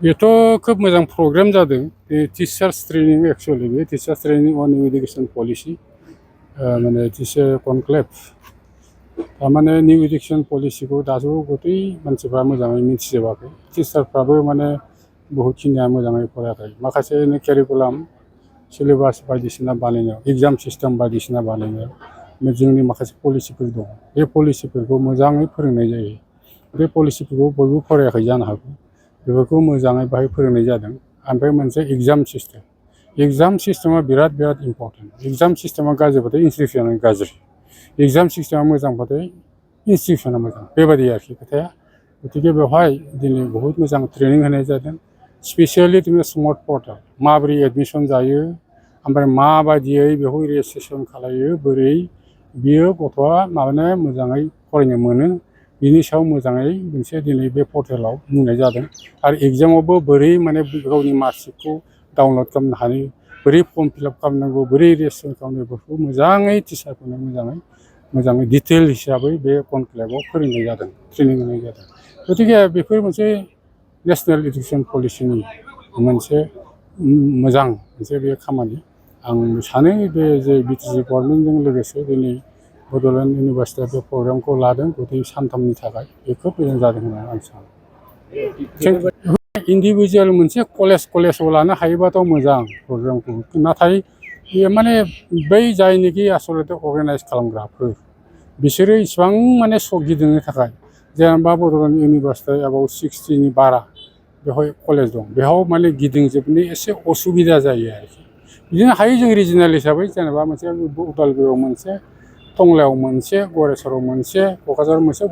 बेथ' खोब मोजां प्रग्राम जादों बे टिचार्स ट्रेनिं एक्चुअलि बे टिचार्स ट्रेनिं अन निउ इडुकेसन पलिसि माने टिचार कनक्लेभ थारमाने निउ इडुकेसन पलिसिखौ दासो गथै मानसिफ्रा मोजाङै मिथिजोबाखै टिचारफ्राबो माने बहुतखिनिया मोजाङै फरायाखै माखासे केरिकुलाम सिलेबास बायदिसिना बानायनायाव एग्जाम सिस्टेम बायदिसिना बानायनायाव जोंनि माखासे पलिसिफोर दं बे पलिसिफोरखौ मोजाङै फोरोंनाय जायो बे पलिसिफोरखौ बयबो फरायाखै जानो हागौ बेफोरखौ मोजाङै बाहाय फोरोंनाय जादों ओमफ्राय मोनसे एग्जाम सिस्टेमा बिराद इम्परटेन्ट एग्जाम सिस्टेमा गाज्रिबाथाय इनस्टिटिउसना गाज्रि एग्जाम सिस्टेमा मोजांबाथाय इनस्टिटिउसना मोजां बेबायदि आरोखि खोथाया गतिके बेवहाय दिनै बहुत मोजां ट्रेनिं होनाय जादों स्पेसियेलि स्मार्ट पर्टेल माबोरै एडमिसन जायो ओमफ्राय माबायदियै बेखौ रेजिस्ट्रेसन खालायो बोरै बियो गथ'आ माने मोजाङै फरायनो मोनो बिनि सायाव मोजाङै मोनसे दिनै बे पर्टेलाव बुंनाय जादों आरो एग्जामावबो बोरै माने गावनि मार्कशिटखौ डाउनलड खालामनो हायो बोरै फर्म फिलआप खालामनांगौ बोरै रेजिस्ट्रेसन खालामनांगौ बेफोरखौ मोजाङै टिचारफोरनो मोजाङै डिटेल हिसाबै बे कनक्लेभआव फोरोंनाय जादों ट्रेनिं होनाय जादों गतिके बेफोर मोनसे नेसनेल इडुकेसन पलिसिनि मोनसे मोजां मोनसे बे खामानि आं सानो बे जे बिटिसि गभर्नमेन्टजों लोगोसे दिनै बड'लेण्ड इउनिभारसिटिया बे प्रग्रामखौ लादों गथै सानथामनि थाखाय बे खोब मोजां जादों होननानै आं सानो इन्डिभिजुवेल मोनसे कलेजाव लानो हायोबाथ' मोजां प्रग्रामखौ नाथाय बे माने बै जायनोखि आसलथे अर्गानाइज खालामग्राफोर बिसोरो इसिबां माने गिदिंनो थाखाय जेनेबा बड'लेण्ड इउनिभारसिटियाव एबाउट 60नि बारा बेवहाय कलेज दं बेयाव माने गिदिंजोबनो एसे असुबिदा जायो आरोखि बिदिनो हायो जों रिजिनेल हिसाबै जेनेबा मोनसे उदालगुरियाव मोनसे टंलायाव मोनसे गरेस्वराव मोनसे क'क्राझार मोनसे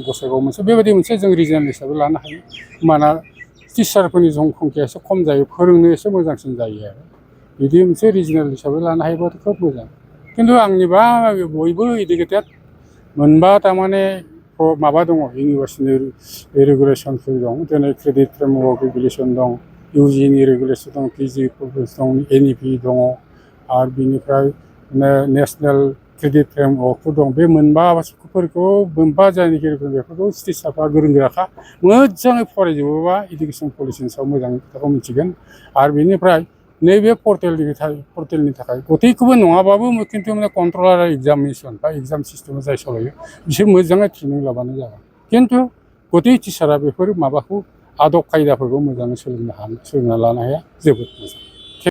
गसाइगाव मोनसे बेबायदि मोनसे जों रिजिनेल हिसाबै लानो हायो होमबाना टिचारफोरनि संख्या एसे खम जायो फोरोंनो एसे मोजांसिन जायो आरो बिदि मोनसे रिजिनेल हिसाबै लानो हायोबाथ' खोब मोजां खिन्थु आंनिबा बयबो इडुकेटेड मोनबा थारमाने माबा दङ इउनिभार्सिटिनि रेगुलेसनफोर दं दिनै क्रेडिट फ्रेमवर्क रेगुलेसन दं इउजिनि रेगुलेसन दं पिजि दं एनइपि दङ आरो बिनिफ्राय नेसनेल क्रेडिट फ्रेमवर्कफोर दं बे मोनबा जायनोखि बेफोरखौ टिचारफ्रा गोरों गोराखा मोजाङै फरायजोबोबा इडुकेसन पलिसिनि सायाव मोजाङै खोथाखौ मिथिगोन आरो बेनिफ्राय नैबे पर्टेलनि थाखाय गथैखौबो नङाबाबो खिन्थु माने कन्ट्रलार एग्जामिनेसन बा एग्जाम सिस्टेमा जाय सालायो बिसोर मोजाङै ट्रेनिं लाबानो जागोन खिन्थु गथै टिचारा बेफोर माबाखौ आदब खायदाफोरखौ मोजाङै सोलोंना लानो हाया जोबोद मोजां